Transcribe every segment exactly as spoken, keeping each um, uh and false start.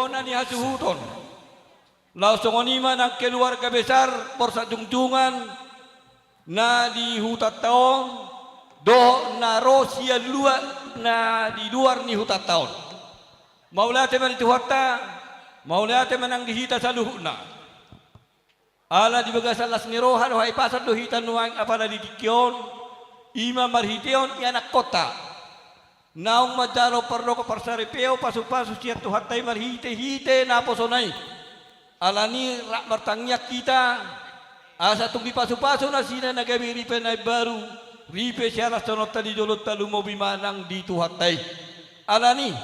Bona ni hasuhuton. Laos songon i ma nang keluarga besar Borsak Jungjungan na di hutanta on, dohot na ro sian luar, na di luar ni hutanta on. Mauliate ma di Tuhanta, mauliate ma nang di hita saluhutna. Ala di bagasan las ni roha dohot hahipason do hita nuaeng apala di tingki on, i ma marhitehon ianakhonta. Naung manjalo pardongan parsaripeon pasupasu sian Tuhanta i marhitehite naposona i. Alani rap martangiang hita, asa tung dipasupasu nasida na gabe ripe na imbaru, ripe sialashononta di jolonta lumobi ma nang di Tuhanta i. Alani,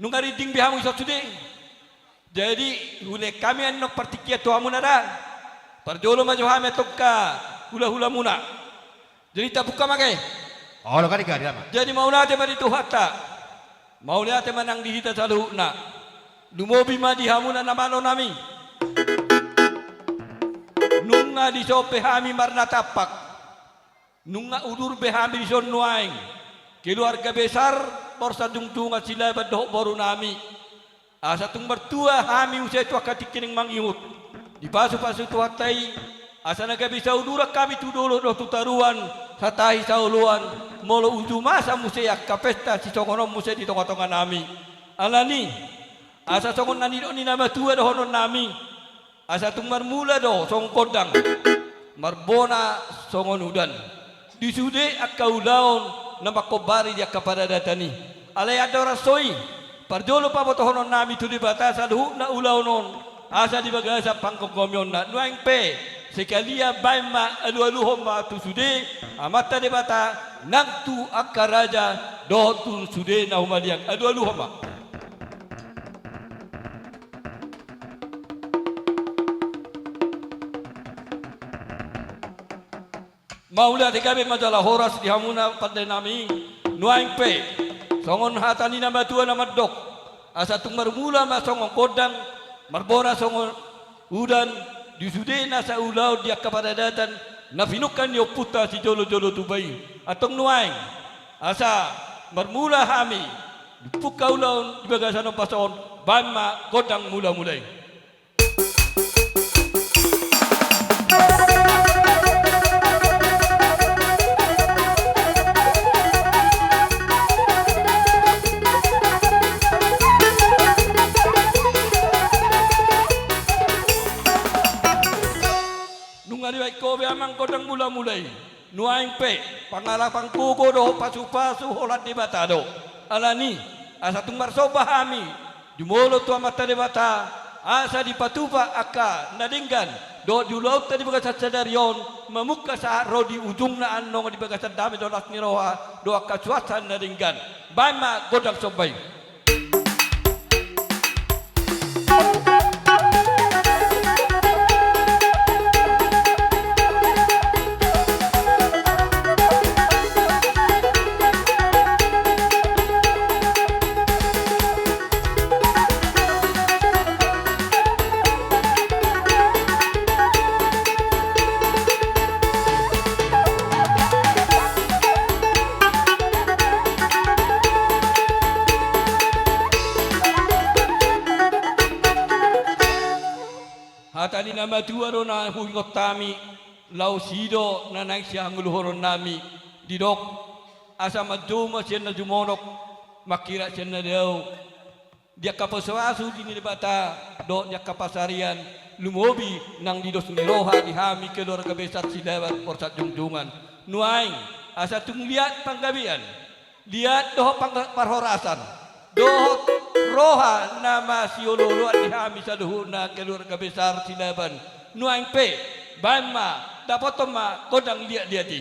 nunga rinding be hamu dison sude. Jadi, hulehon hami annon partingkian tu hamuna da. Parjolo ma jo hami antong hula-hulamuna. Jadi, tabuka ma angka i. Olo, gari-gari, ama. Jadi, mauliate ma di Tuhanta. Mauliate ma nang di hita saluhutna. Lumobi ma di hamuna na malo nami. Nunga dison be hami marnatampak. Nunga udur be hami dison nuaeng. Keluarga besar Borsak Jungjungan Silaban dohot boru nami. Asa tung martua hami muse tu angka tingki na mangihut. Dipasupasu Tuhanta i, asa na gabe sauduran hami tu dolok dohot tu toruan, satahi saoloan, molo uju masa muse angka pesta sisongon on muse di tonga-tonga nami. Alani, asa songon na nidok ni na matua dohonon nami. Asa tung marmula do songon gondang, marbona songon udan. Di sude angka ulaon na mangkombari di angka paradatan i. Alai andorang so i, parjolo pabotohonon nami tu Debata saluhutna ulaon on, asa di bagasan panggomgomionna. Nuaeng pe, sekalian baen ma alu-aluhon ma tu sude, Amanta Debata, nang tu angka raja, dohot tu sude na humaliang. Alu-aluhon ma. Mauliate gabe ma jala horas di hamuna pande nami, nuaeng pe, songon hata ni na matua na mandok, asa tung marmula ma songon gondang, marbona songon udan, di sude nasa ulaon di angka paradatan, na pinungka ni ompunta sijolo-jolo tuba i. Antong nuaeng, asa marmula hami, di pungka ulaon di bagasan ombas on, baen ma gondang mula-mula i. Nunga dibaen ho be amang gondang mula-mula i. Nuaeng pe, pangalapan gogo dohot pasu-pasu holan Debata do. Alani, asa tung marsomba hami, jumolo tu Amanta Debata, asa dipatupa angka na denggan, dohot di ulaonta di bagasan sadari on, mamungka sahat ro di ujungna annon di bagasan dame dohot las ni roha, dohot angka suansa na denggan. Baen ma gondang somba i. Hata ni na matua do na huingot hami, laos i do na naeng sihangoluhonon nami, didok, asa manjou ma sian na jumonok, mangkirap sian na dao, di angka pasu-pasu ni Debata, dohot di angka pansarian, lumobi nang di dos ni roha di hami keluarga besar Silaban Borsak Jungjungan. Nuaeng, asa tung liat panggabean, liat dohot pang-, parhorasan, dohot roha na masiolo-oloan di hami saluhutna keluarga besar Silaban. Nuaeng pe, baen ma, dapothon ma gondang liat-liat i.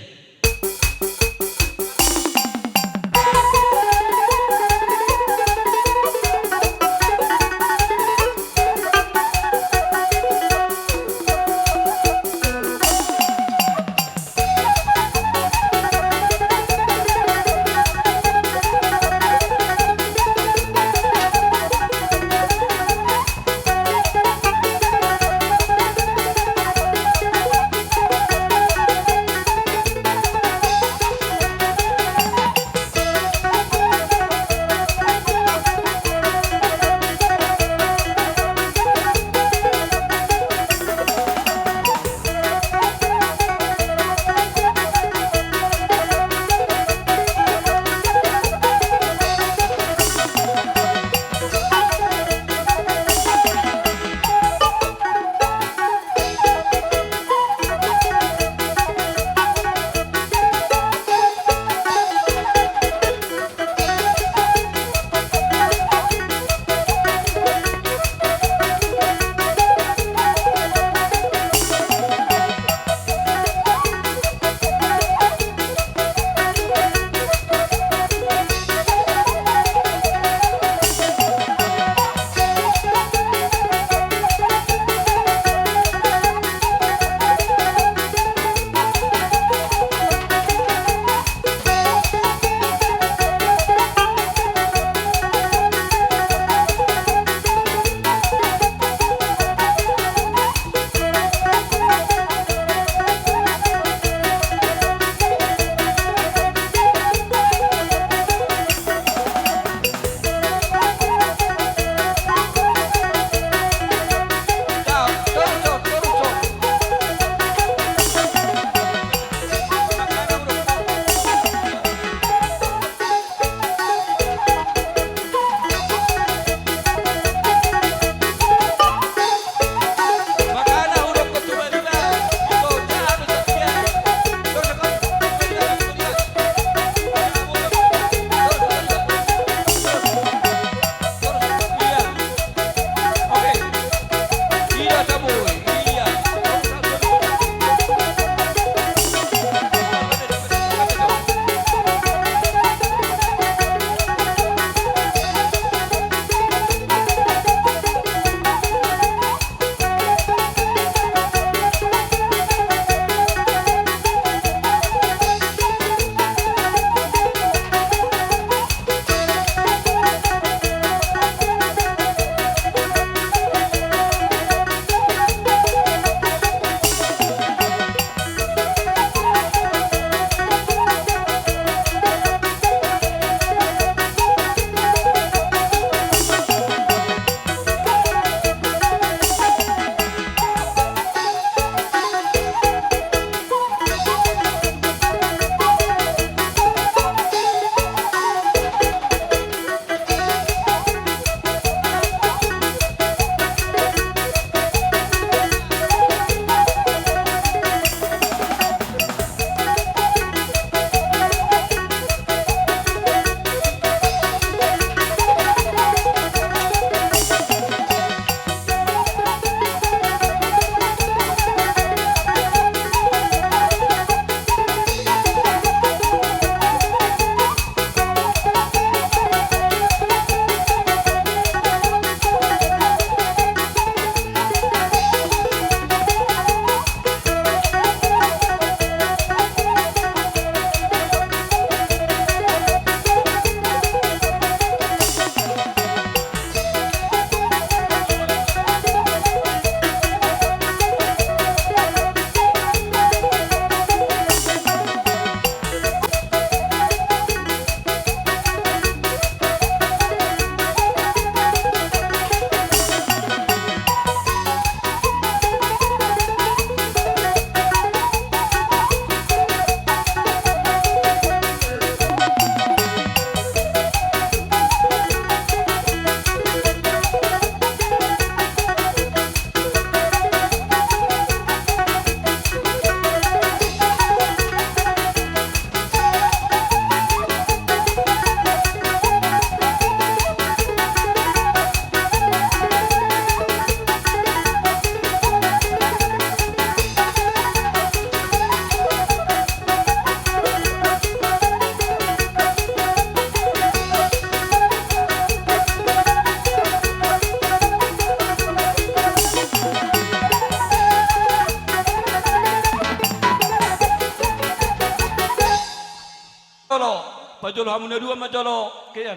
Jolo, pajolo hamu na dua ma jolo, kean.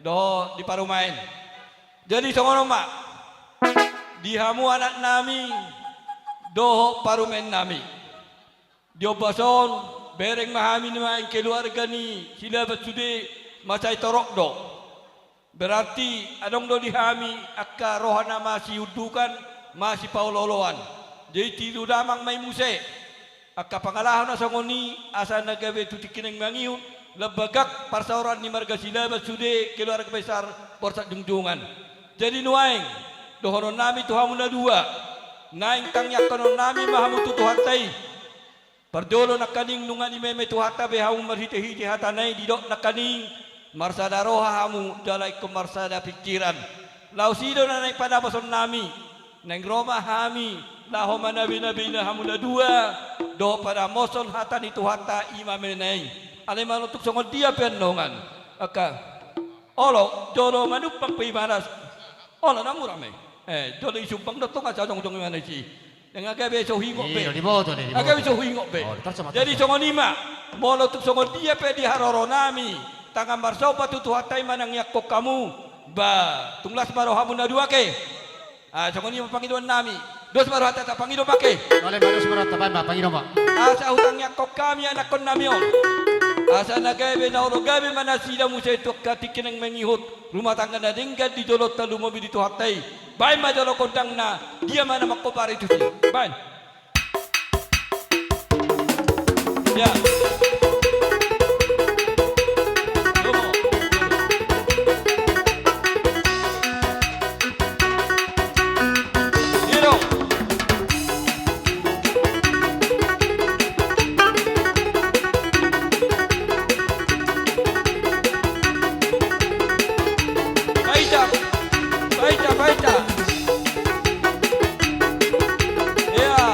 Dohot di parumaen. Jadi songon on ma. Di hamu anaknami, dohot parumaennami. Di ombas on, bereng ma hami nuaeng keluarga ni Silaban sude, mansai torop do. Berarti adong do di hami angka roha na masiundukan, masipaolooloan. Jadi tilu damang ma i muse. Angka pangalaho na songon i asa na gabe tu tingki naeng mangihut, lam bagak parsaoran ni marga Silaban sude keluarga besar Borsak Jungjungan. Jadi nuaeng, dohononnami tu hamu na dua, naeng tangiangkononnami ma hamu tu Tuhanta i. Parjolo nangkaning nunga dimeme Tuhanta be hamu marhitehite hatana i, didok nangkaning marsada roha hamu jala ingkon marsada pingkiran. Laos i do na naeng padamosonnami, naeng ro ma hami laho manabinabina hamu na dua, dohot padamoshon hata ni Tuhanta i ma meme na i. Alai manontuk songon dia pe annon, angka Olo, jolo manumpang pe ibanas. Olo, na mura ma i. Eh, jolo isumbang do tong asa jongjong ibanas i. Nga gabe so huingot be. Iya, diboto dei, diboto. Nga gabe so huingot be. Oh, ditarso ma. Jadi songon i ma, molo tung songon dia pe di haroronami, tangan marsomba tu Tuhanta i manangiangkon hamu, ba, tung las ma rohamu na dua, ake. Ah, songon i ma pangidoannami. Dos ma rohanta, tapangido ma, ake. Alai ma dos ma rohanta, baen ma pangido ma. Asa hutangiangkon hami anakkonnami on, asa na gabe na olo gabe ma nasida muse tu angka tingki naeng mangihut, rumah tangga na denggan di jolonta, lumobi di Tuhanta i. Baen ma jolo gondangna, dia ma na mangkobar i tusi. Baen. Ya. Lomo. Hiro. Paita. Paita, paita. Ea.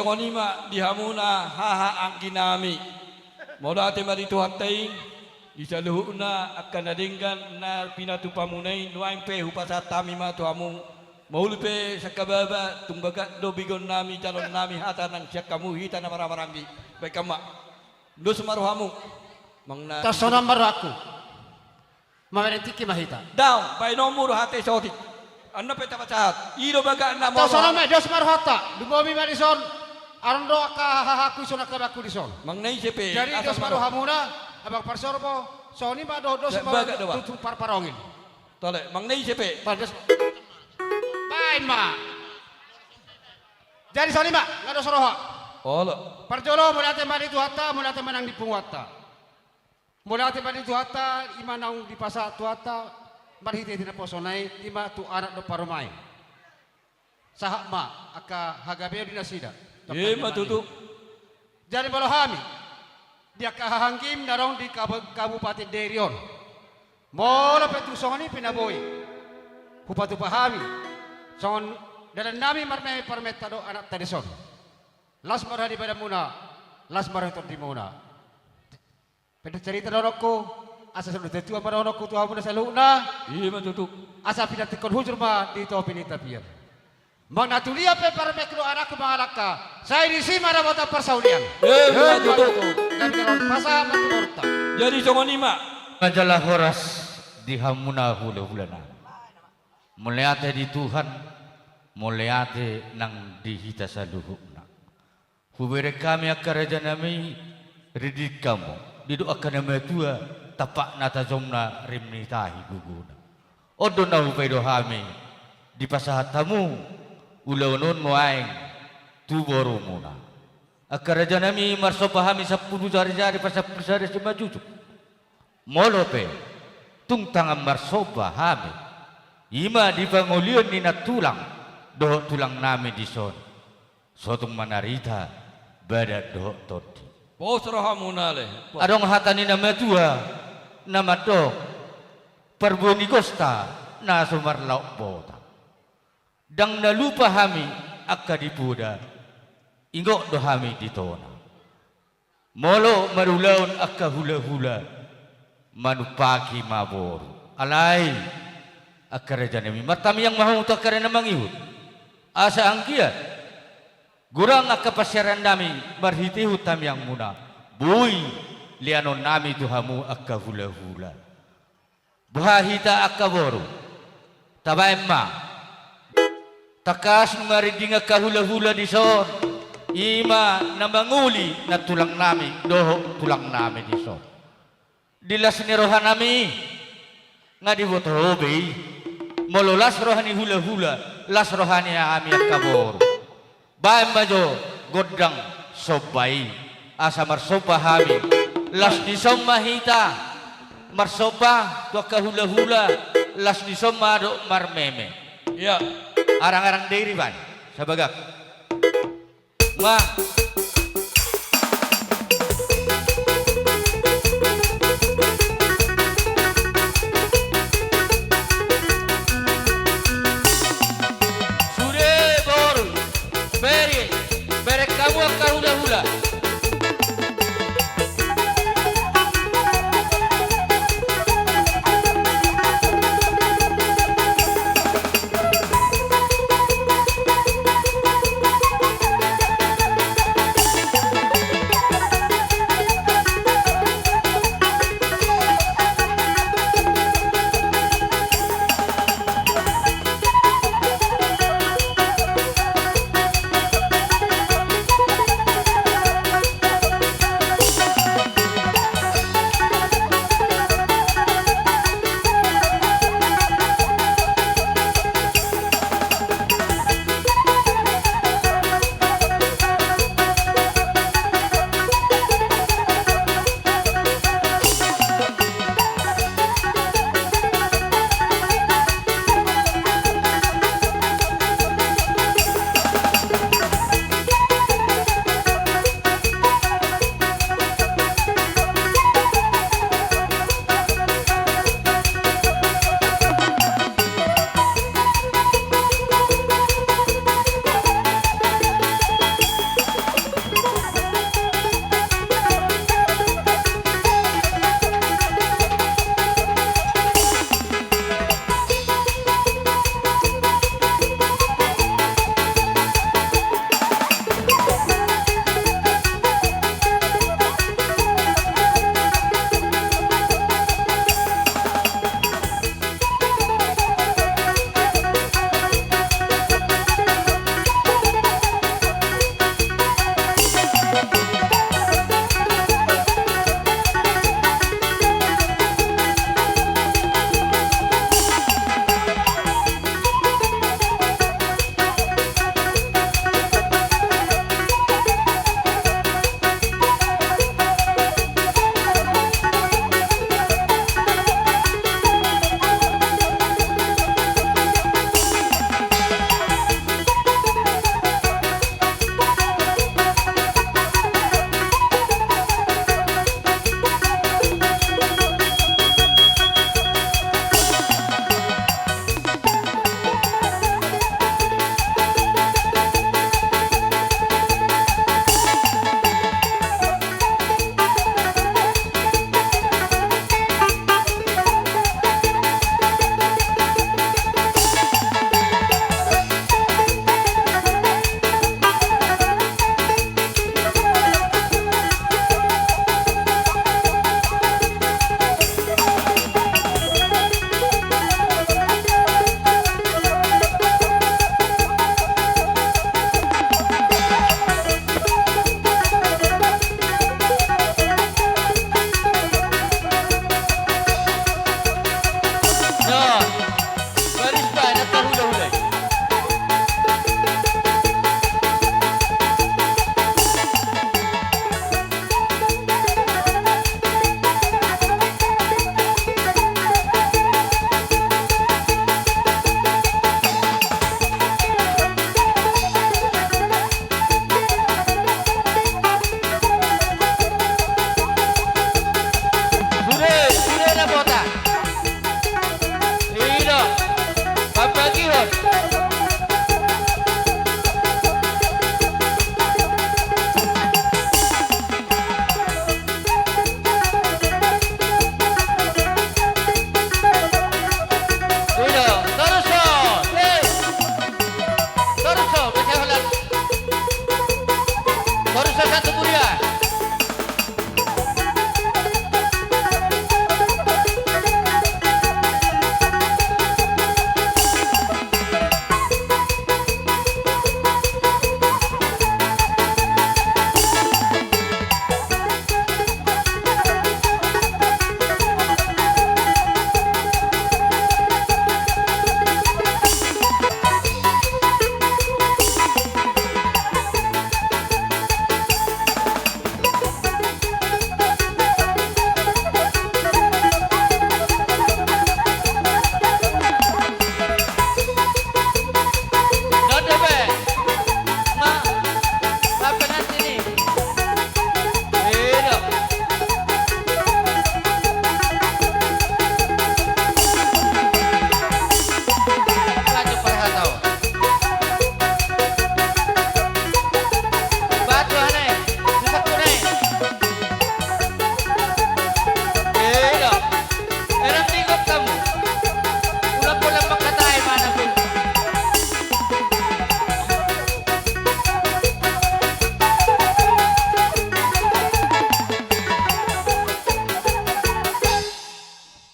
Songon i ma di hamuna haha anggi nami. Mauliate ma di Tuhanta i, di saluhutna angka na denggan na pinatupamuna i, nuaeng pe hupasahat hami ma tu hamu. Molo pe sangkababa, tung bagak do begeon nami, jaloon nami hata nang sian hamu hita na marhahamaranggi. Baen hamu ma. Dos ma rohamu. Manang na tos songon on ma rohangku. Mamereng tingki ma hita. Daong, baenonmu do hata i saotik. Annon pe tapasahat. I do bagak na molo. Tos songon on ma, dos ma rohanta. Lumobi ma dison. Adong do angka hahangku dison, angka abangku dison. Manang na ise pe. Jadi dos ma rohamuna, abang parsorbo, songon i ma dohot dos ma roha tu parparongil. Tole, manang na ise pe. Baen ma. Jadi songon i ma, nga dos roha. Olo. Parjolo, mauliate ma di Tuhanta, mauliate ma nang di punguanta. Mauliate ma di Tuhanta, i ma naung dipasahat Tuhanta, marhitehite naposona i, i ma tu anak dohot parumaen. Sahat ma, angka hagabeon di nasida. I ma tutu. Jadi molo hami, di angka hahaanggim na adong di Kabu-, Kabupaten Dairi on. Molo pe tung songon i pe na boi. Hupatupa hami. Songon dalan nami marmeme parumaenta dohot anakta dison. Las ma roha ni badanmuna, las ma roha ni tondimuna. Pendek cerita dohononku, asa sai tua ma dohononku tu hamuna saluhutna. I ma tutu. Asa pinantikhon hujur ma di topi ni tapian. Manang na tudia pe parumaenku dohot anakku mangalangka, sai disi ma dapotan parsaulian. I ma tutu. Nami na ro pasahat ma tu horta. Jadi songon i ma. Jala horas di hamuna hulahula nami. Mauliate di Tuhan, mauliate nang di hita saluhutna. Hubereng hami angka raja nami, ringgit hamu, didok angka na matua, tampak na tajomna rim ni tahi gogona. On do na hupaida hami, dipasahat hamu ulaon on nuaeng tu borumuna. Angka raja nami, marsomba hami sampulu jari-jari pasampulu sada simanjujung. Molo pe tung tangan marsomba hami, i ma di pangolian ni nantulang dohot tulang nami dison. Sotung manarita badan dohot tondi. Pos rohamuna ale. Pos. Adong hata ni na matua na mandok, parbue ni gosta na so marlaok bota. Ndang na lupa hami angka di poda, ingot do hami di tona. Molo marulaon angka hulahula, manumpaki ma boru. Alai, angka raja nami, martamiang ma hamu tu angka na mangihut. Asa anggiat godang angka panseranna nami marhitehon tamiangmuna, boi leanon nami tu hamu angka hulahula. Boha hita angka boru? Tabaen ma. Tangkas nunga rinding angka hulahula dison, i ma na mangoli nantulang nami dohot tulang nami dison. Di las ni roha nami, nga diboto ho be i. Molo las roha ni hulahula, las roha ni hami angka boru. Baen ma jo gondang somba i, asa marsomba hami. Las ni son ma hita marsomba tu angka hulahula, las ni son ma dohot marmeme. Ia. Arang-arang Dairi baen, sabagak. Ma. Sude boru, bere, bereng hamu angka hulahula.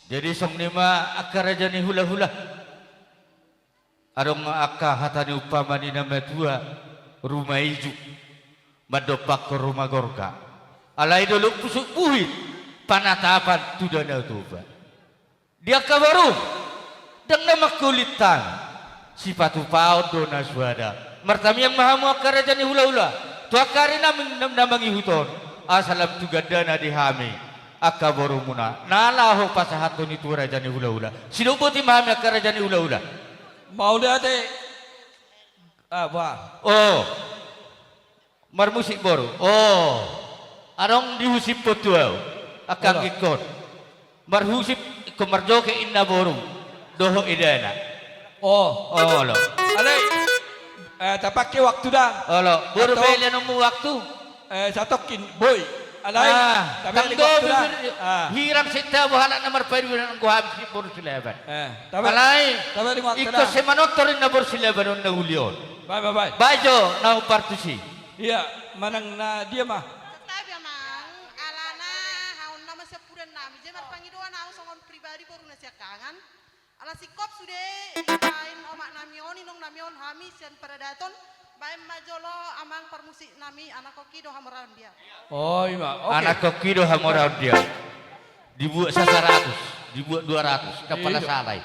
Jadi songon i ma angka raja ni hulahula. Adong angka hata ni umpama ni na matua, ruma ijuk mandompakkon ruma gorga. Alai dolok pusuk buhit, panatapan tu Danau Toba. Di angka boru, ndang na mangkulit hami, sipatupaon do na suada. Martamiang ma hamu angka raja ni hulahula, tu angka ari na, na mangihut on, asa lam tu gandana di hami angka borumuna. Na laho pasahathon i tu raja ni hulahula. Sidok boti ma hami angka raja ni hulahula. Mauliate. Ah, bah. Oh. Marmusik boru. Oh. Adong dihusip tu ahu. Angka anggingkon. Marhusip, ingkon marjoget inna boru dohot indana. Oh. Olo. Alai, eh, tapake waktu da. Olo. Boru, atau pe leanonmu waktu. Eh, satongkin, boi. Alai, ah, tapake waktu da. Ah. Hirang sita bo halak na marpaida nanggo hami si boru Silaban. Eh, tapake. Alai, tapake waktu da. Ingkon sai manortor inna boru Silaban on na uli on. Bae, bae, bae. Bae jo na hombar tusi. Ia, manang na dia ma. Santabi amang, alana haon nama siampudan nami, jadi marpangidoan ahu songon pribadi boru na siangkangan. Ala singkop sude, baen omak nami on, inong nami on, hami sian Paradaton, baen ma jolo amang parmusik nami, anakkon ki do hamoraon dia. Oh, ima, oke. Anakkon ki do hamoraon dia. Dibuat sasaratus, dibuat dua ratus, ndang pala salah i.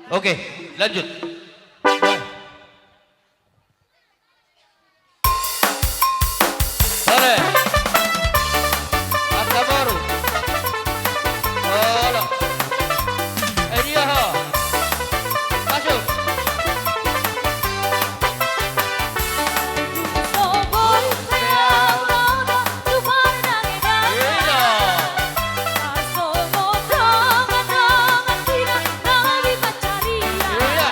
Oke, lanjut. Ole. Angka boru. Olo. Eh, dia ho. Masuk. Iya. Iya.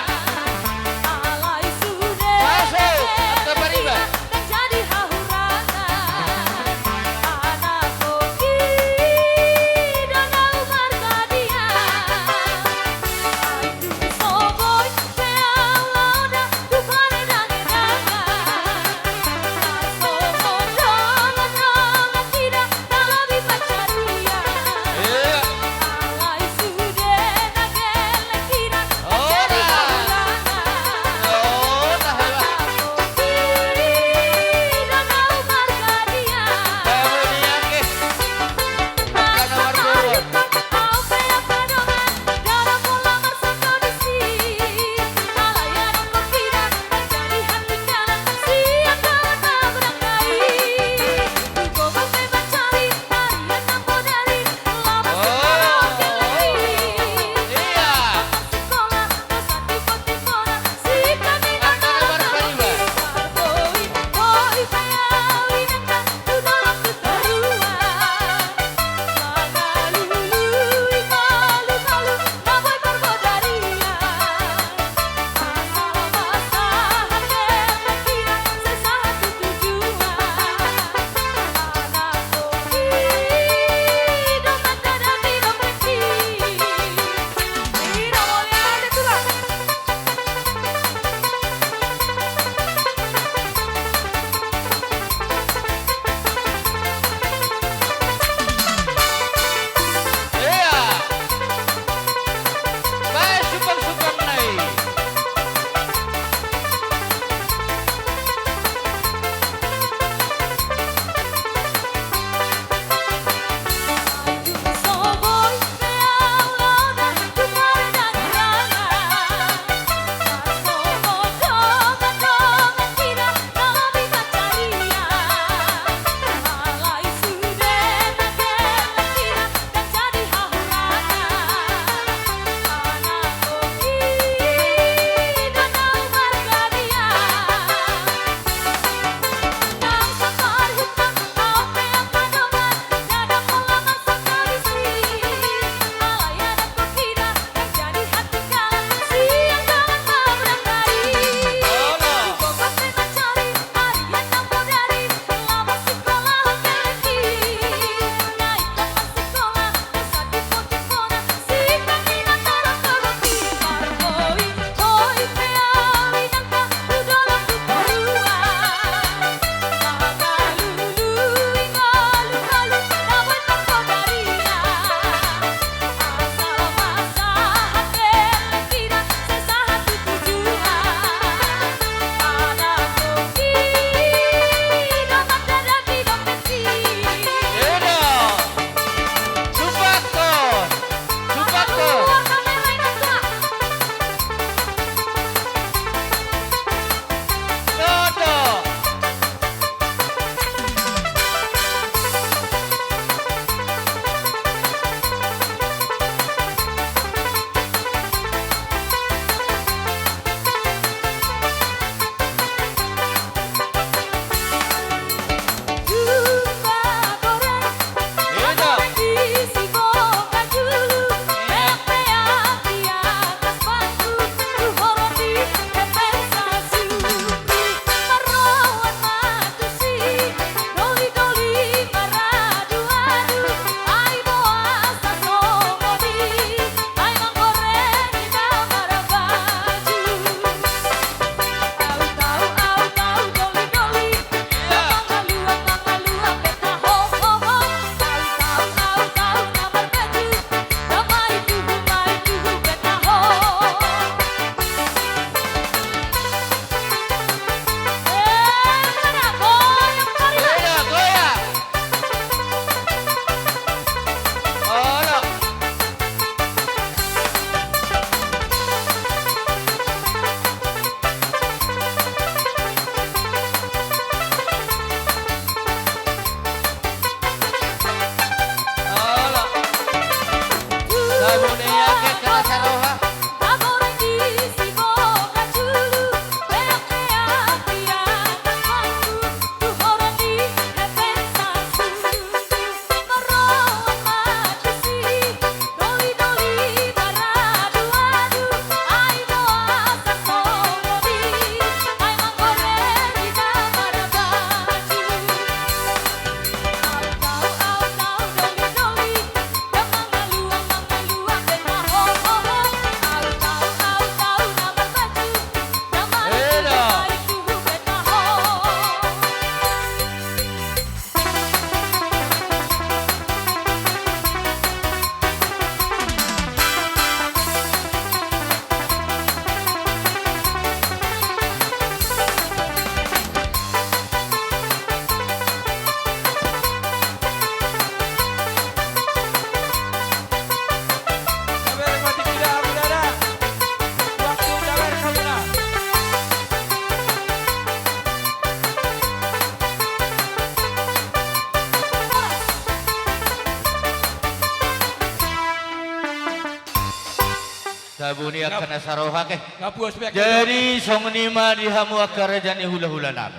Sabuni angka na saroha ke. Nga puas be angka. Jadi songon i ma di hamu angka raja ni hulahula nami.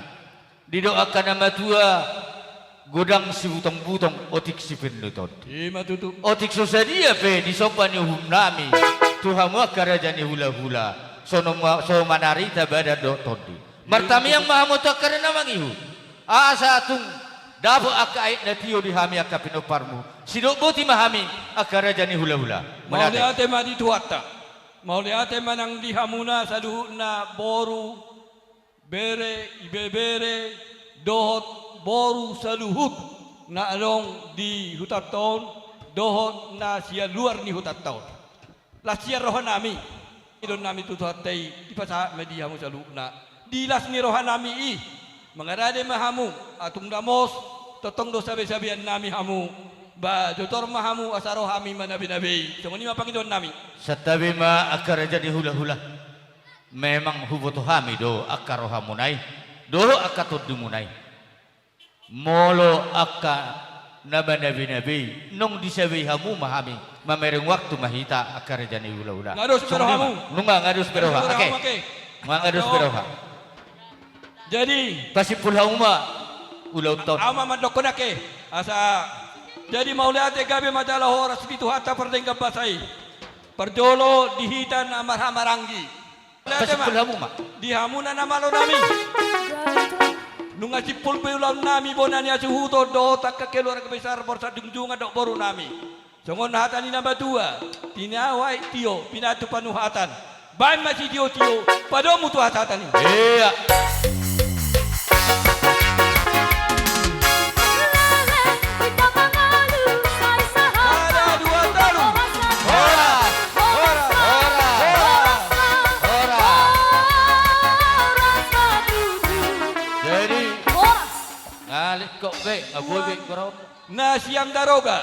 Didok angka na matua, godang sibutongbutong, otik sipandu tondi. Ima tutu. Otik so sadia pe disomba ni uhum nami tu hamu angka raja ni hulahula, so na ma-, so manarita badan dohot tondi. Martamiang ma hamu tu angka na mangihut. Asa tung dapot angka aek na tio di hami angka pinomparmu. Sidok boti ma hami angka raja ni hulahula. Mauliate. Mauliate ma di Tuhanta. Mauliate ma nang di hamuna saluhutna boru, bere, ibebere, dohot boru saluhut na adong di hutanta on, dohot na sian luar ni hutanta on. Las sian roha nami, i do nami tu Tuhanta i, dipasahat ma di hamu saluhutna. Di las ni roha nami i, mangarade ma hamu, atung damos, tongtong do sabesabean nami hamu, ba jotor ma hamu asa ro hami manabenabei. Songon i ma pangidoan nami. Santabi ma angka raja ni hulahula. Memang huboto hami do angka rohamuna i, dohot angka tondimuna i. Molo angka na manabenabei, nunga disabei hamu ma hami, mamereng waktu ma hita angka raja ni hulahula. Nga dos be rohamu. Songon i ma. Nunga nga dos be roha. Nga dos be roha, ake. Nga dos be roha. Jadi. Pasimpul hamu ma ulaonta on. Ahu ma mandokkon, ake. Asa. Jadi mauliate, gabe ma jala horas di Tuhanta pardenggan basa i. Parjolo di hita na marhahamaranggi. Mauliate ma. Pasimpul hamu ma. Di hamuna na malo nami. Nunga simpul be ulaon nami, bona ni hasuhuton dohot angka keluarga besar, borsak junjungan dohot boru nami. Songon hata ni na matua, tinahu aek tio, pinatu panuhatan. Baen ma sitiotio, padomu tu hasahatan i. Ia. Sada, dua, tolu. Horas, horas, horas, horas. Jadi, ngalih kok be, nga boi be, goro. Na sian Daroga.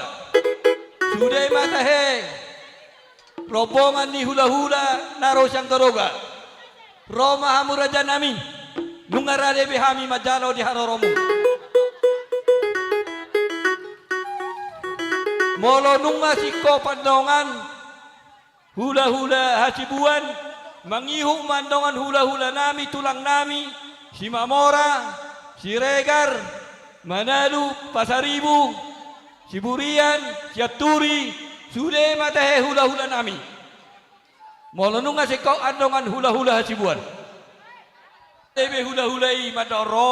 Sude ma tahe. Rombongan ni hulahula na ro sian Daroga. Ro ma hamu raja nami, nunga rade be hami manjalo di haroromu. Molo nunga singkop andongan hulahula Hasibuan, mangihut ma andongan hulahula nami, tulang nami, Simamora, Siregar, Manalu, Pasaribu, Siburian, Sianturi, sude ma tahe hulahula nami. Molo nunga singkop andongan hulahula Hasibuan. Ebe hulahula i mandok ro,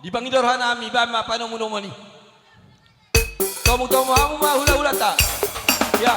dipangido roha nami, baen ma panomunomuan i. Tomutomu hamu ma hulahulanta. Ya.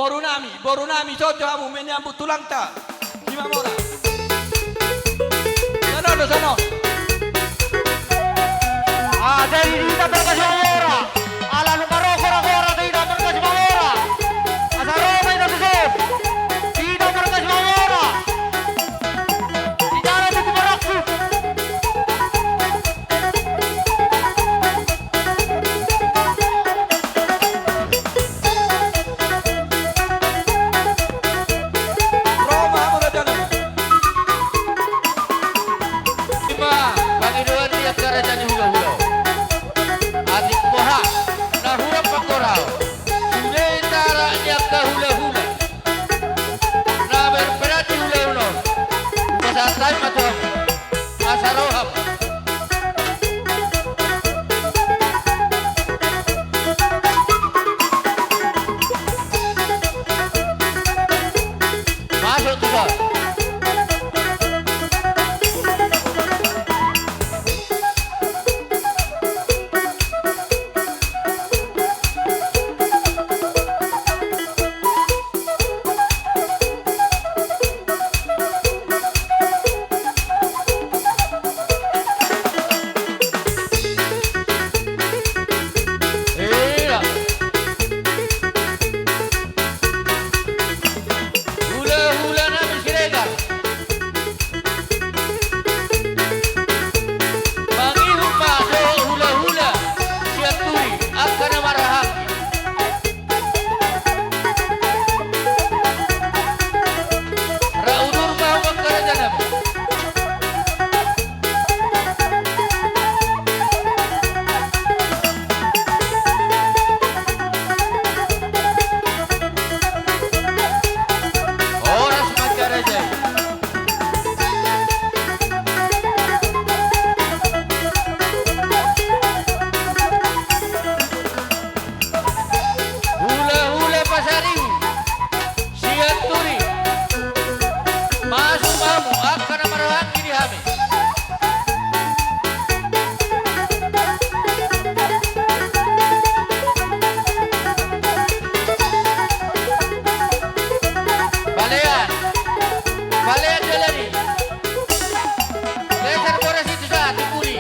Boru nami, boru nami, soco hamu, mene ambuk tulangta Simamora. Sonon do, sonon. Ah, jadi di hita marga Simamora. Ala nunga ro gora-gora di hita marga Simamora. Asa ro ma hita tuson. Di hita marga Simamora. Di dalam itu marokku. Ima pangidoan ni angka raja ni hulahula. Atik boha na hurang panggora on, sude tarak ni angka hulahula na berperan di ulaon on. Hupasahat hami ma tu hamu. Asa roham. Masuk tu son. Ia. Hulahula nami Siregar. Mangihut ma dohot hulahula Sianturi, angka na marhahaanggi. Ra udur ma hamu angka raja nami. Horas ma angka raja i. Hulahula Pasaribu, Sianturi, masuk ma hamu, angka na marhahaanggi di hami. Balean, Balean dalan i. Leser boras i tu sa, tu pudi.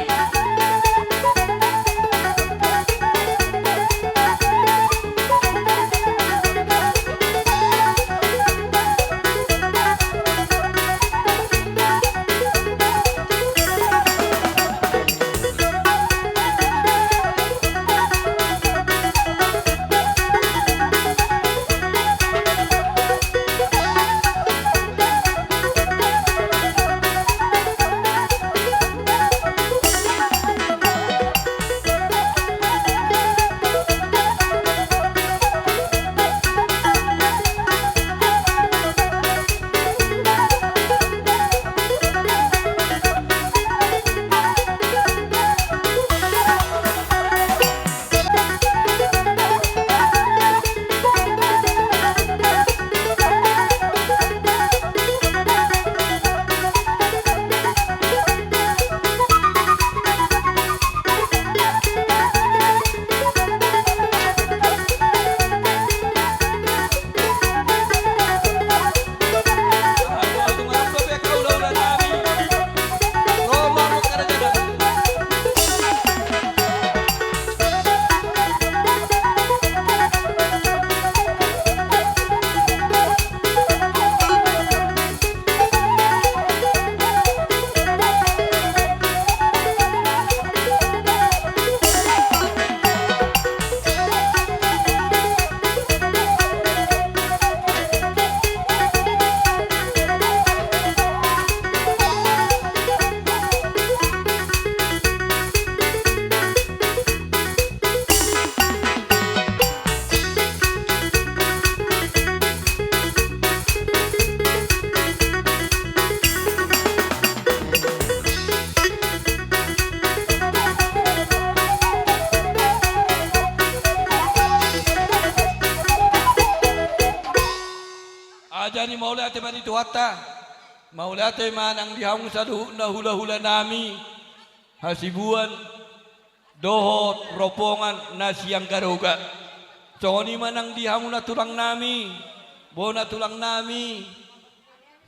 Jadi mauliate ma di Tuhanta. Mauliate ma nang di hamu saluhutna hulahula nami Hasibuan dohot rombongan na sian Garoga. Songon i ma nang di hamuna tulang nami bona tulang nami,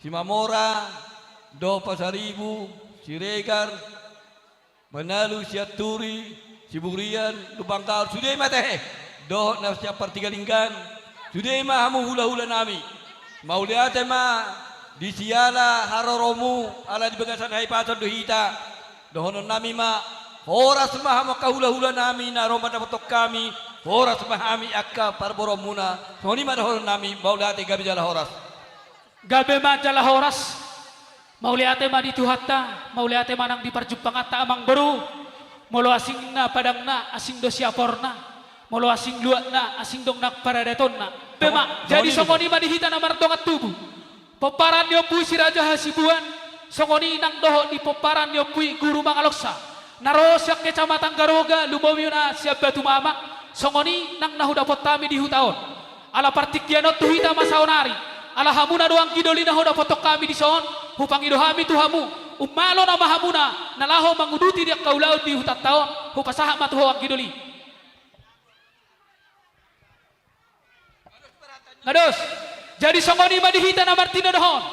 Simamora, dohot Pasaribu, Siregar, Manalu, Sianturi, Siburian, Lumban Gaol, sude ma tehe, dohot na sian Partigalinggan, sude ma hamu hulahula nami. Mauliate ma di siala haroromu, ala di bagasan hahipason do hita. Dohonon nami ma, horas ma hamu angka hulahula nami na ro mandapothon hami, horas ma hami angka parboruonmuna. Songon i ma dohonon nami, mauliate, gabe jala horas. Gabe ma jala horas. Mauliate ma di Tuhanta, mauliate ma nang di parjumpanganta, amang boru. Molo asing na padangna, asing do siaporna. Molo asing luatna, asing do nang paradatonna. Be ma, jadi songon i ma di hita na mardongan tubu. Pomparan ni Ompu i Si Raja Hasibuan, songon i nang dohot di pomparan ni Ompu i Guru Mangalongsa. Na ro sian Kecamatan Garoga, lumobi na sian Batu Mamak, songon i nang na hudapot hami di huta on. Ala partingkian on tu hita ma saonari. Ala hamuna do anggi doli na hudapothon hami dison, hupangido hami tu hamu. Ummalo nama hamuna, na laho manguduti di angka ulaon di hutanta on, hupasahat ma tu ho anggi doli. Na dos. Jadi songon i ma di hita na martinodohon.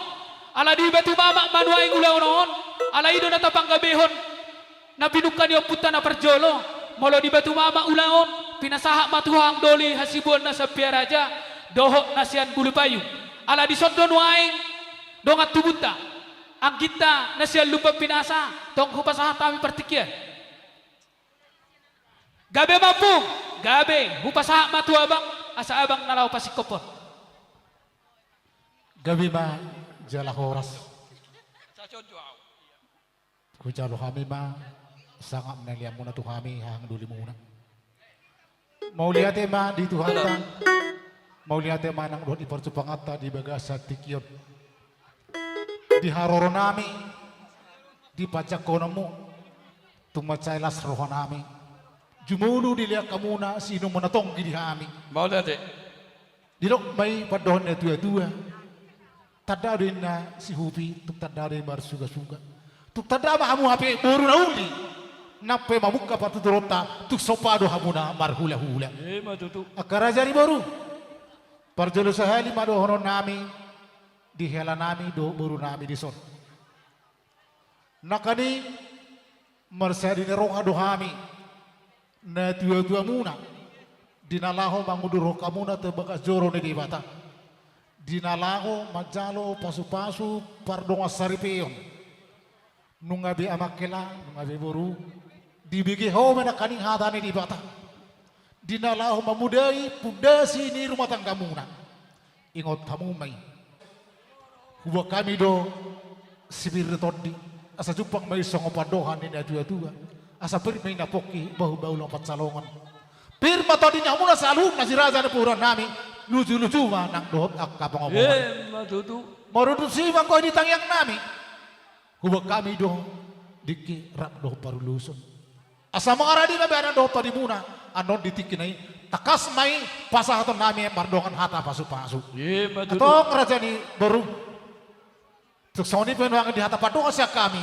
Ala di Batu Mamak ma nuaeng ulaon on, ala i do na tapanggabehon. Na pinungka ni ompunta na parjolo, molo di Batu Mamak ulaon, pinasahat ma tu ho anggi doli hasibuan na sian Pearaja, dohot na sian Bulupayu. Ala dison do nuaeng dongan tubunta, angginta na sian Lumban Pinasa, tong hupasahat hami partingkian. Gabe ma, Ompung, gabe, hupasahat ma tu abang, asa abang na laho pasingkophon. Gabe ma jala horas. Hujalo hami ma sangap na nilehonmuna tu hami, haha anggi dolimuna. Mauliate ma di Tuhanta. Mauliate ma nang dohot di parjumpanganta di bagasan tingki on. Di haroro nami, di panjangkononmu, tung mansai las roha nami. Jumolo dilehon hamuna siinumon na tonggi di hami. Mauliate. Didok ma i pandohan ni natuatua. Tanda do inna sihupi, tung tanda do i marsugahuga. Tung tanda ma hamu hape boru na uli. Nang pe mamungka partuturonta, tung somba do hamuna marhulahula. Ima tutu. Angka raja ni boru. Parjolo sahali ma dohonon nami, di hela nami dohot boru nami dison. Nangkaning marsahali ni roha do hami, natuatuamuna, di na laho mangudurhon hamuna tu bagas joro ni Debata, di na laho manjalo pasupasu pardongan saripeon. Nunga be amang hela, nunga be boru, dibege ho ma nangkaning hata ni Debata. Di na laho mamudai pundasi ni rumah tanggamuna. Ingot hamu ma i. Huboan hami do sipir ni tondi, asa jumpang ma i songon pandohan ni natuatua, asa pir ma i na pongki, bahu-bahu na pansalongan. Pir ma tondi ni hamuna saluhutna, si raja ni pamoruon nami, luju-luju ma nang dohot angka pangomoan. Ima tutu. Marudut si manggohi di tangiang nami. Huboan hami do dingki rap dohot paruluson. Asa mangaradi ma badan dohot tondimuna, annon di tingkina i, tangkas ma i pasahaton nami mardongan hata pasupasu. Ima tutu. Antong raja ni boru. Tung songon i pe nuaeng di hata pandohan sian hami.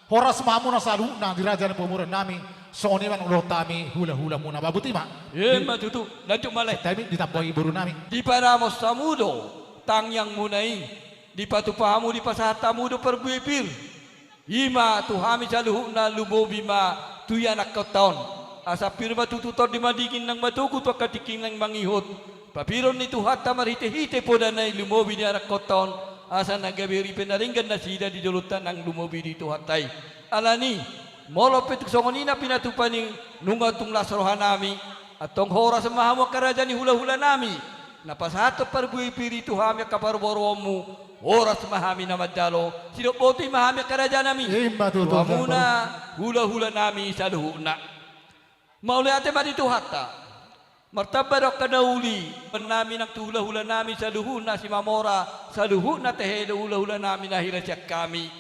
Horas ma hamuna saluhutna di raja ni pamoruon nami, songon i ma nang dohot hami hulahulamuna, ba boti ma. Ima tutu, lanjut ma lae. Hami ditamboi boru nami. Diparamos hamu do tangiangmuna i. Dipatupa hamu, dipasahat hamu do parbue pir. Ima tu hami saluhutna, lumobi ma tu ianakhonta on. Asa pir ma tutu tondi madingin nang matogu tu angka tingki naeng mangihut. Papiron ni Tuhanta marhite-hite podana i lumobi di anakhonta on. Asa na gabe ripe na denggan nasida di jolonta nang lumobi di Tuhanta i. Alani, molo pe tung songon i na pinatupa ni, nunga tung las roha nami. Antong horas ma hamu angka raja ni hulahula nami, na pasahathon parbue pir i tu hami angka parboruonmu, horas ma hami na manjalo, sidok boti ma hami angka raja nami. Ima tutu. Tu hamuna hulahula nami saluhutna. Mauliate ma di Tuhanta. Martamba do angka na uli, nami nang tu hulahula nami saluhutna, Simamora, saluhutna tehe do hulahula nami na hira sian hami.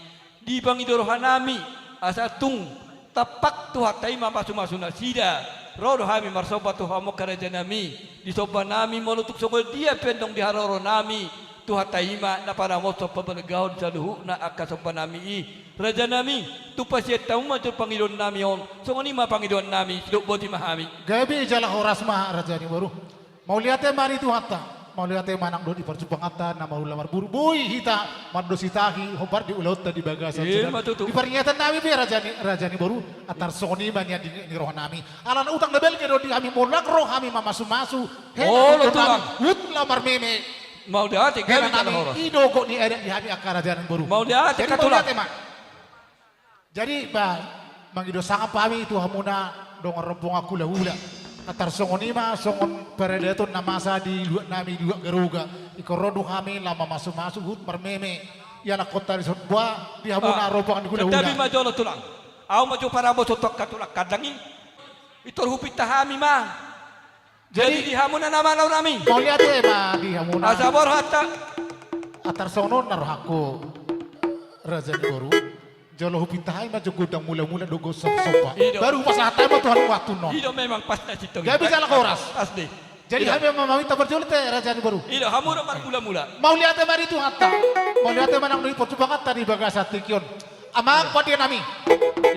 Dipangido roha nami, asa tung tampak Tuhanta i mamasu-masu nasida. Ro do hami marsomba tu hamu angka raja nami. Disomba nami molo tung songon dia pe naung di haroro nami, Tuhanta i ma na panamoshon pabalgahon saluhutna angka somba nami i. Raja nami, tung pasian hamu ma jolo pangidoan nami on, songon i ma pangidoan nami, sidok boti ma hami. Gabe jala horas ma raja ni boru. Mauliate ma di Tuhanta. Mauliate ma nang dohot di parjumpanganta na marhula marboru, boi hita mandositahi hombar di ulaonta di bagasan. Ima tutu. Di parniatan nami pe raja ni, raja ni boru, antar songon i ma nian di, di roha nami. Alana utang na balga do di hami, molo ro hami mamasumasu, hela dohot tulang, huhut lam marmeme. Mauliate, gabe jala horas. I do gok ni adat di hami angka raja ni boru. Mauliate, tulang. Jadi, mauliate ma. Jadi, ba, mangido sangap hami tu hamuna dongan rombongan hulahula. Antar songon i ma, songon paradaton na masa di luat nami, luat Garoga. Ingkon ro do hami lam mamasumasu, huhut marmeme. Ia na kota di son, boa di hamuna rombongan hulahula. Santabi ma jolo tulang. Ahu ma jo paraboto tu angka tulang kandang i. Pintor hupinta hami ma. Jadi, di hamuna na malo nami. Mauliate ma di hamuna. Asa borhat ta. Antar songon on na rohangku, raja ni boru. Jolo hupinta hami ma jo godang mulamula dohot somba. Baru hupasahat hami ma tu hamu waktu on. I do memang pas na sintong. Gabe jala horas. Pas do i. Jadi hami ma maminta parjolo te raja ni boru. I do, hamu do marmulamula. Mauliate ma di Tuhanta. Mauliate ma nang dohot parjumpanganta di bagasan tingki on. Amang pande nami.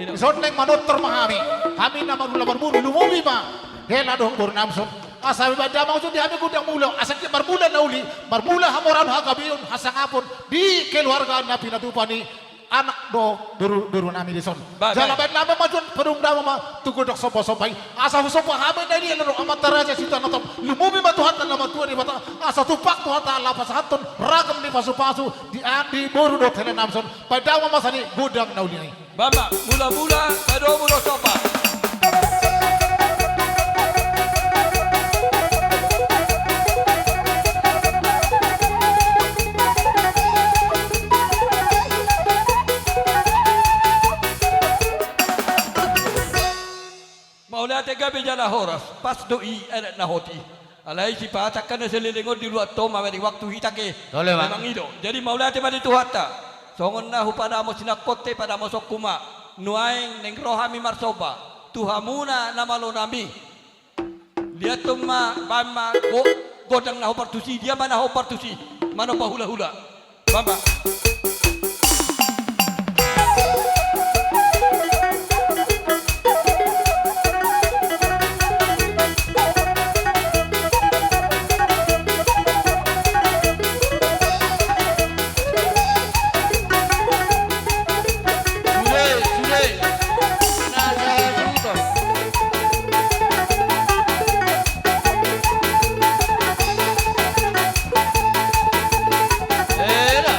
Dison naeng manortor ma hami. Hami na marhula marboru, lumobi ma hela dohot boru nami dison. Asa baen damang dison di hami godang mula. Asa anggiat marmula na uli, marmula hamoraon, hagabeon, hasangapon di keluarga na pinatupa ni anak dohot boru, boru nami dison. Jala baen damang ma dison, padomu damang ma tu godang somba somba i. Asa husomba hami na di elo do amanta raja Sitanatom. Lumobi ma Tuhanta na martua Debata. Asa tumpak Tuhanta laho pasahathon ragam ni pasupasu di anak, di boru dohot hela nami dison. Baen damang ma sian i godang na uli i. Baen ma, mulamula, padomu do somba. Mauliate, gabe jala horas, pas do i adat na hot i. Alai sipasahat angka na saleleng on di luat on ma, mari waktu hita ke. Memang i do. Jadi mauliate ma di Tuhanta. Songon na hupadamo sinangkon te, padamosonku ma. Nuaeng naeng ro hami marsomba tu hamuna na malo nami. Liathon ma, baen ma go-, godang na hombar tusi, dia ma na hombar tusi manomba hulahula. Bamba. Sude, sude. Na, na, na, na. Eda.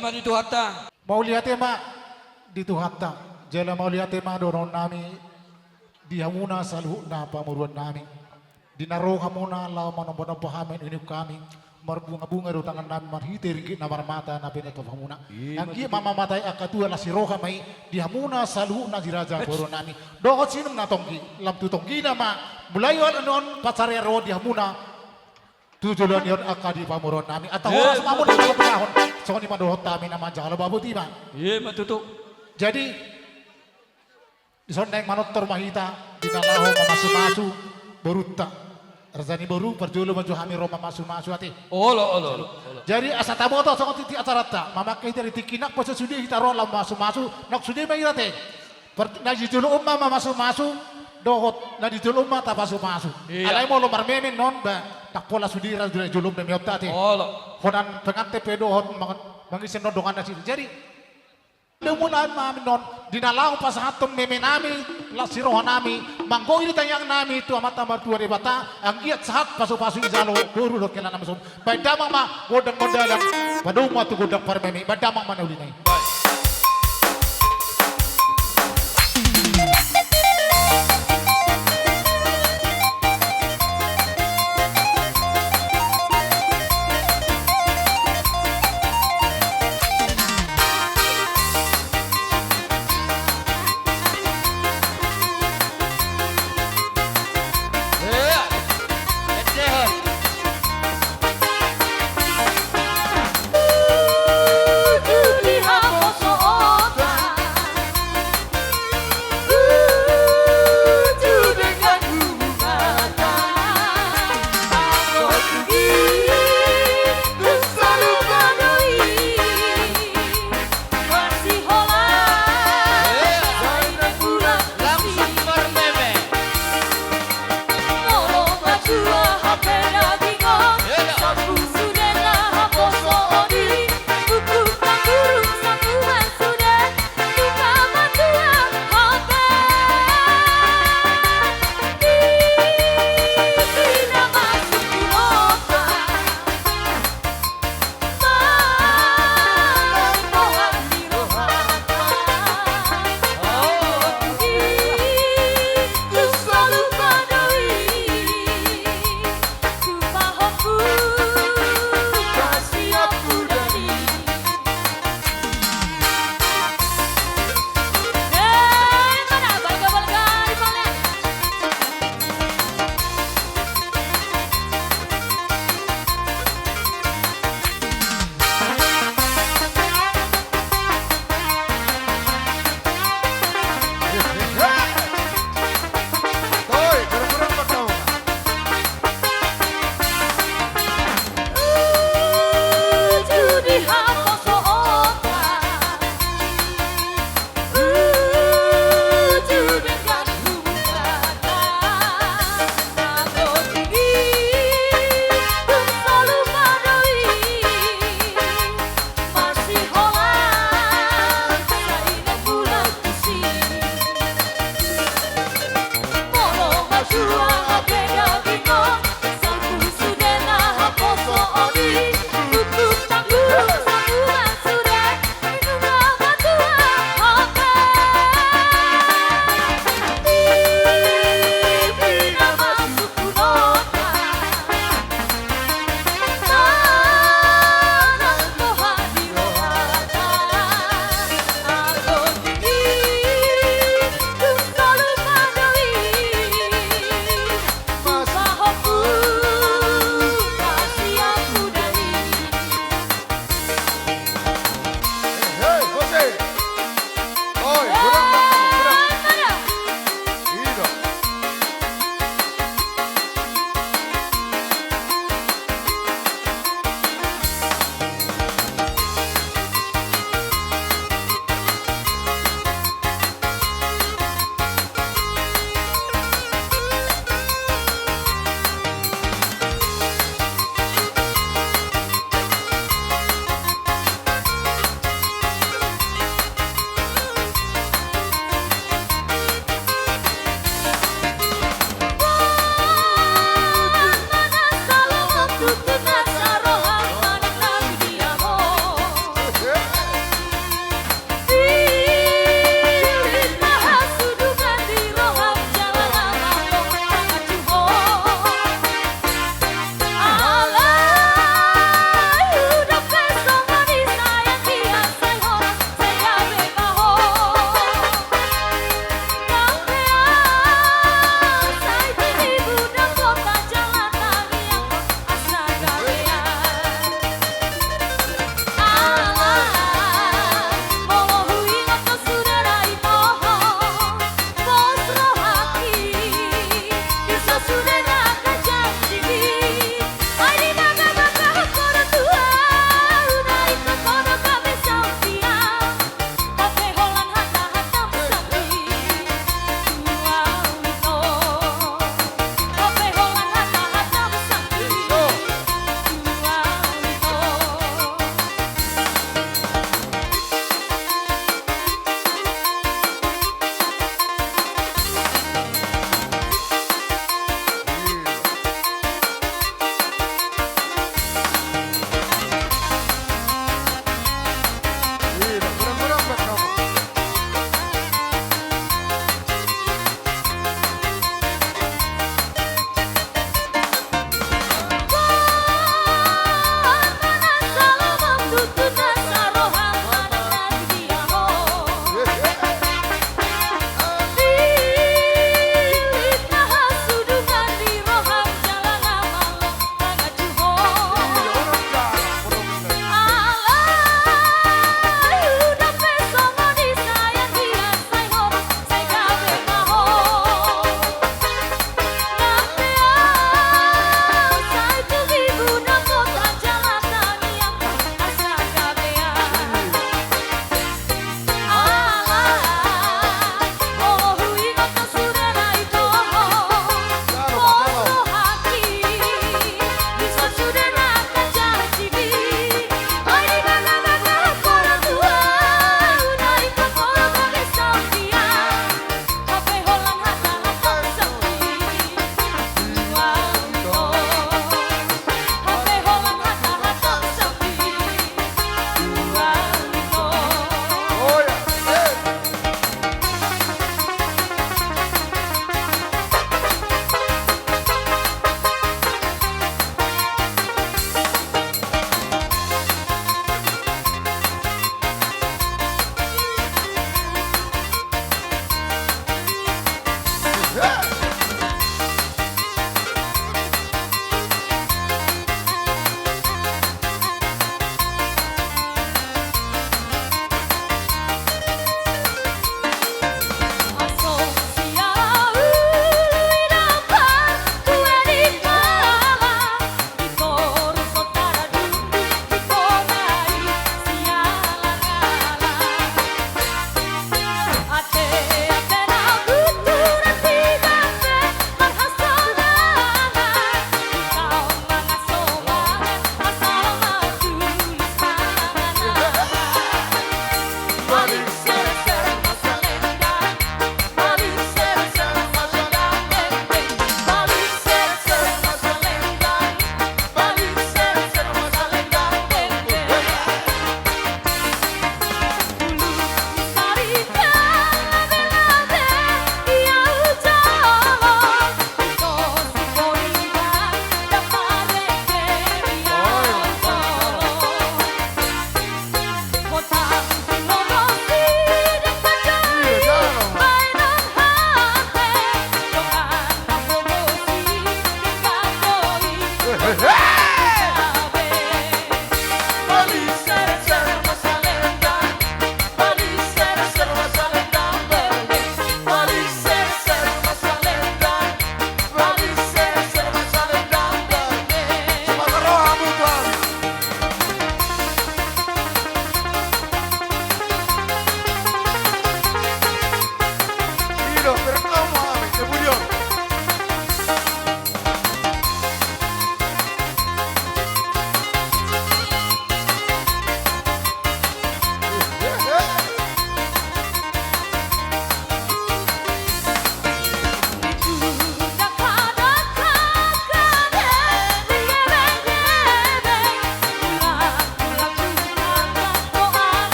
Ma di Tuhanta. Mauliate ma di Tuhanta. Jala mauliate ma dohonon nami di hamuna saluhutna pamoruon nami. Di na ro hamuna laho manombanomba hami, nungnung hami marbungabunga do tangan nami marhite ringgit na marmata na pinatupa hamuna. Anggiat ma mamatahi angka tua las ni roha ma i di hamuna saluhutna di raja pamoruon nami. Dohot sinum na tonggi, lam tu tonggina ma mulai on pasarean ro di hamuna. Tu joloan ni on angka di pamoruon nami. Antong horas ma hamuna na pahon. Songon i ma dohot hami na manjalo baboti ma. Jadi, dison naeng manortor ma hita di na laho mamasumasu borunta. Raja ni boru, parjolo ma jo hami ro mamasumasu ate. Olo, olo, olo. Jadi asa taboto songon tintin acaranta, mamangke hita di tingki nang pe so sude hita ro laho mamasumasu, nang sude ma hita ate. Na di jolo on ma mamasumasu, dohot na di jolo on ma tapasupasu. Alai molo marmeme non ba, ndang pola sude ra di jolo on memeonta ate. Holan penganten pe dohot mangisenhon donganna sini. Jadi, mulai ma hami non di na laho pasahathon meme nami, las ni roha nami, manggohi di tangiang nami tu Amanta Martua Debata, anggiat sahat pasupasu dijalo boru dohot hela nami son. Baen damang ma gondang gondalan, padomu ma tu gondang parmeme, baen damang ma na uli nai.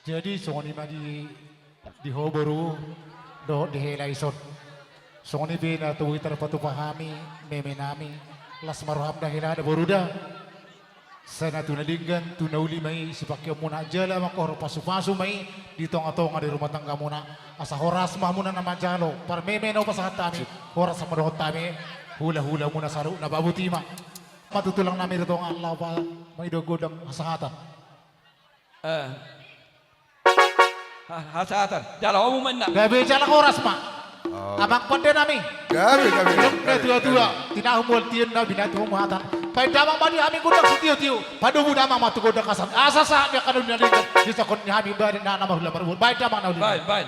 Jadi songon i ma di, di ho boru dohot di hela ison. Songon i pe na tubu i tarpatupa hami, meme nami, las ma roham da hela da boru da. Sai na tu na denggan tu na uli ma i sipangkeon muna, jala mangkohor pasupasu ma i di tongatonga ni rumah tangga muna. Asa horas ma hamuna na manjalo parmeme na hupasahat hami. Horas ma dohot hami hulahula muna saluhutna, baboti ma. Ma tu tulang nami di tonga, laho ma i do godang hasahatan. Eh. Ha-, hasahatan. Jala homu ma inna. Gabe jala horas ma. Oh. Amang pande nami. Gabe, gabe, gabe, natuatua, gabe. Tinahu mual tion na binatumu hatan. Baen damang ma di hami gondang sitiotio. Padomu damang ma tu gondang hasan. Asa sahat ni angka na uli na denggan. Disokon ni hami baen na nama hula marumur. Baen damang na uli. Baen, baen.